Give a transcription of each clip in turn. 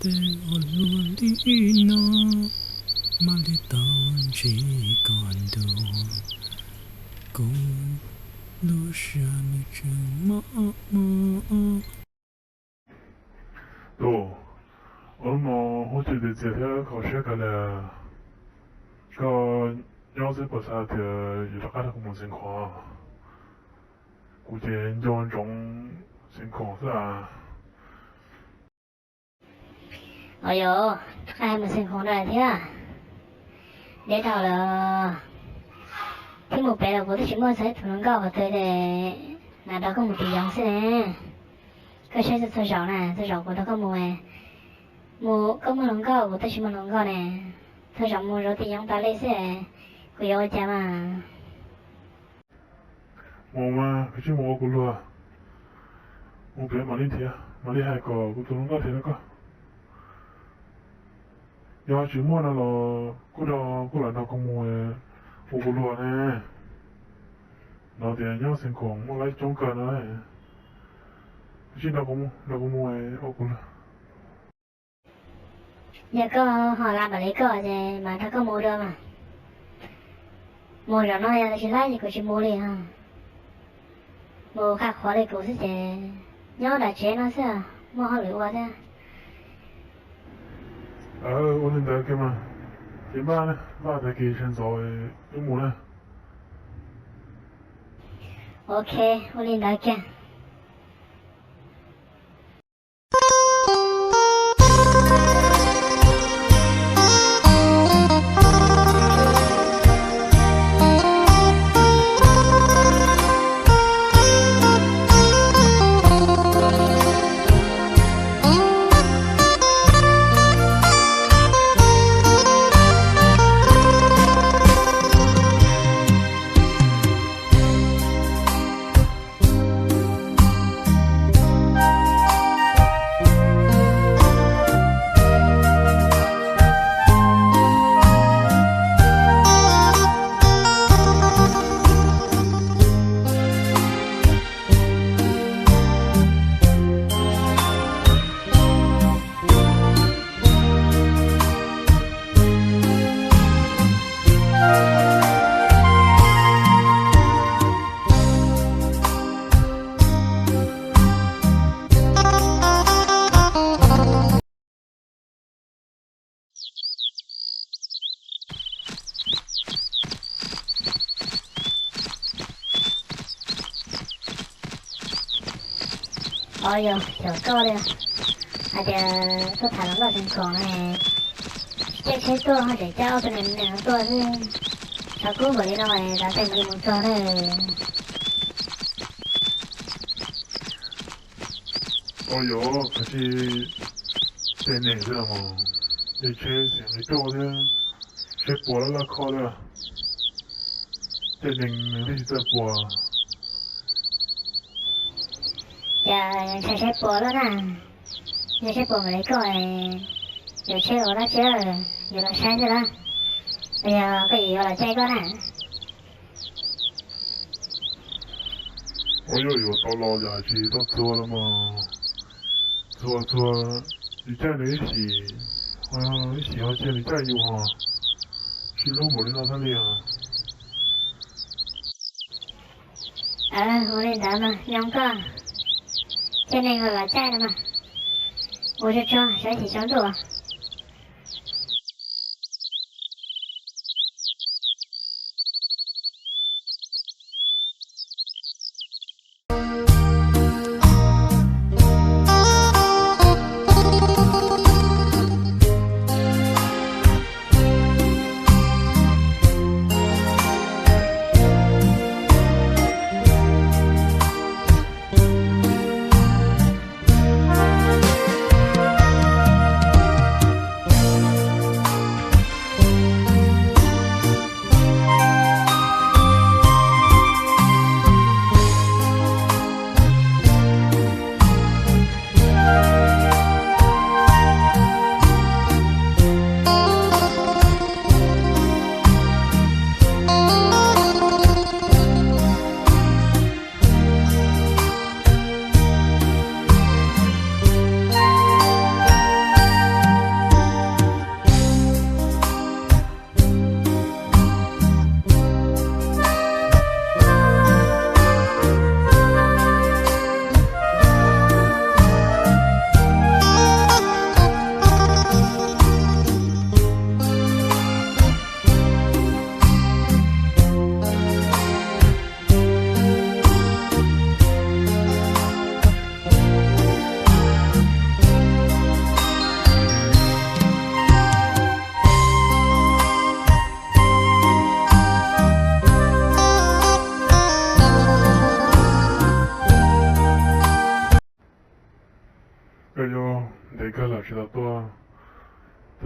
Tej uas luag li no, mam li tau ntsib koj ntua, kuv lub siab nws tseem mob mob. Tus, ua hnub no huab cua txias txias thiab kho siab kawg li. Koj nyob xwb puas xav tias yuav rov qab nrog kuv mus Xeev Khuam? Kuv ces nco ntsoov Xeev Khuam xwb as. Os yos, rov qab mus Xeev Khuam lawm thiab. Deb dhau lawm. Thiab mus pem los kuv twb tsis muaj txog ib tug hluas nkauj qhov twg li, lam nrog koj mus tim yoov xwb ne. Koj saib txhua zaus na, txhua zaus kuv nrog koj mus, mus koj muaj hluas nkauj kuv twb tsis muaj hluas nkauj ne. Txhua zaus mus zov tim yoov tas li xwb, kuv yuav ua cas mas? Mus mas, koj tsis mus ua kuv luag. Mus pem mam li nrhiav, mam li hais kom kuv tus hluas nkauj nrhiav rau koj. Yog tsis muaj no los kuj, kuj lam nrog koj mus ua kuv luag ne. No tias nyob Xeev Khuam muaj laib coob kawg no. Koj tsis nrog kuv mus ua kuv luag. Yog koj ho lam mam li koj ces mam nrog koj mus dua mas. Mus zaum no yog tsis laib ces kuv tsis mus li. Mus qaj qhuav li kuv xwb ces nyob nram tsev no xwb, muaj hauj lwm ua thiab. Ua li ntawd kiag mas, ces npaj, npaj tag kis sawv ntxov wb mus na. Ok, ua li ntawd kiag. Os yog, xyov koj li, hais tias tuaj tham hluas nkauj Xeev Khuam no, tsis caij tsheb tuaj ho tseem caij ob tug nees nees no tuaj xwb. Tshav kub npaum li no es tav tej mam li mus txog na. Os yog, koj tsis caij nees xwb los mas, caij tsheb xiam nqi roj thiab, tsheb puas laj laj kho thiab. Caij nees nws twb tsis txawj puas. Cas ntshai tsheb puas lawm na. Yog tsheb puas npaum li koj, yuav tsheb ua dab tsi, yuav los saib xwb los, yog koj yuav los caij koj na. Ua yog yuav tau los yam tsis tau txuag los mas, txuag txuag, yus caij nws ib sim, ib sim ho cia nws caij yus ho, tsis hlub npaum li no thiaj li os. Ua li ntawd mas nyob koj, caij nees los los caij no mas, ua tsaug tsaug, saib tsis tsaus ntuj.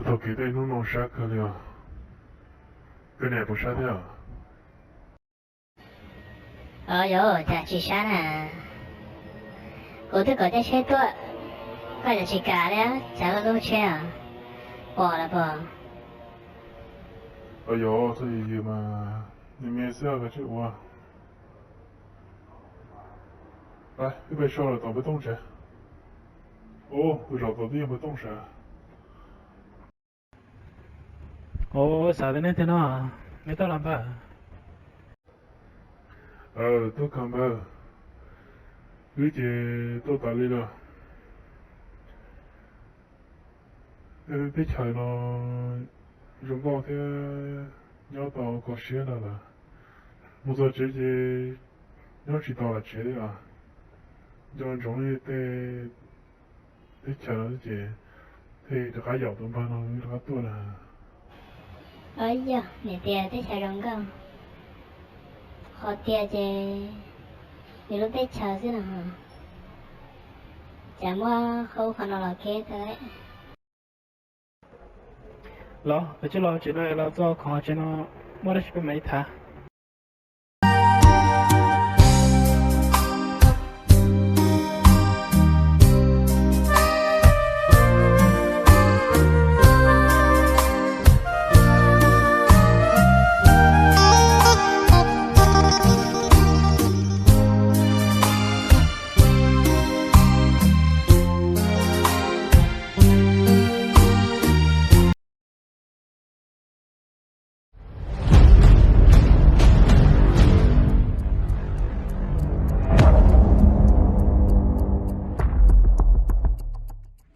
Thaum kev tej hnub no sab kawg li os. Koj niam puas sab thiab? Os, yog cas tsis sab na? Kuv twb kom caij tsheb tuaj, koj cas tsis kam li, cas koj tuaj tsheb os? Pom los pom. Os, yog txhob yws yws mas, me me xwb koj tsis ua. Peb pais so lawm tom npawg Tooj tsev. Ub, tus zaum tod twb yog npawg Tooj sav. Ub, xav tias neb tiag no, neb tuaj los npawg? Tuaj kawg npawg, wb ces tuaj tas li lawm. Teb chaws no zoo nkauj thiab nyob tau kho siab ntag lawm. Mus txog tsev ces nyob tsis tau lawm tsev li os. Nco ntsoov li tej teb chaws no ces thiaj rov qab yaum tus npawg no rov qab tuaj na. Os, yog niam tias teb chaws zoo nkauj, qhov tias ces nws lub teb chaws xwb no, cas muab qhov ub qhov no los kev tau. Los peb cia los tsev no, los txog khoom tsev no muab dab tsi peb mam li tham.